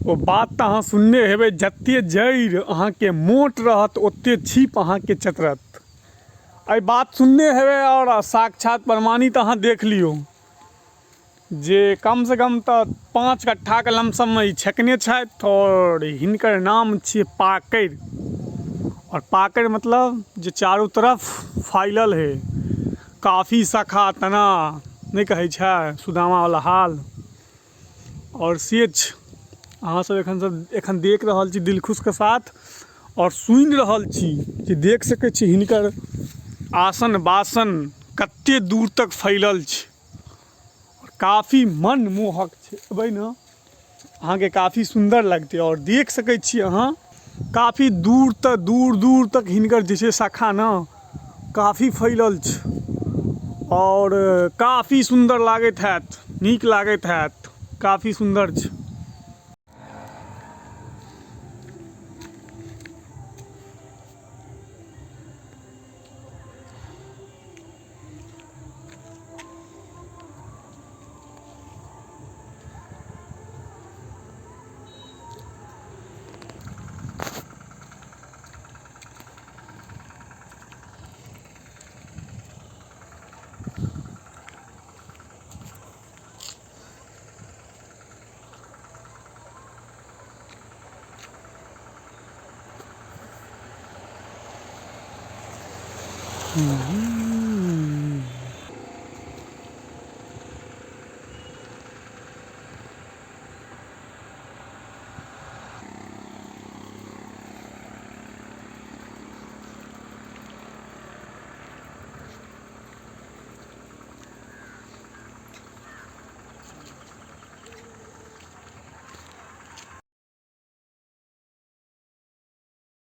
ओ बात तऽ अहाँ सुनने हेबै, जते जड़ि अहाँके मोट रहत ओते छीप अहाँके चतरत। एहि बात सुनने हेबै आओर साक्षात प्रमाणित अहाँ देख लियौ जे कमसँ कम तऽ 5 कट्ठाके लमसममे ई छेकने छथि आओर हिनकर नाम छियै पाकरि। आओर पाकरि मतलब जे चारू तरफ फैलल है, काफी शाखा तना नहि कहै छै सुदामावला हाल। आओर से छै, अहाँ सब एखन सब एखन देख रहल छी दिलखुशके साथ आओर सुनि रहल छी जे देख सकै छी हिनकर आसन बासन कते दूर तक फैलल छै। आओर काफी मनमोहक छै, एबै ने अहाँके काफी सुन्दर लगतै। आओर देख सकै छी अहाँ काफी दूर तक, दूर दूर तक हिनकर जे छै शाखा ने काफी फैलल छै आओर काफी सुन्दर लागैत हैत, नीक लागैत हैत, काफी सुन्दर छै।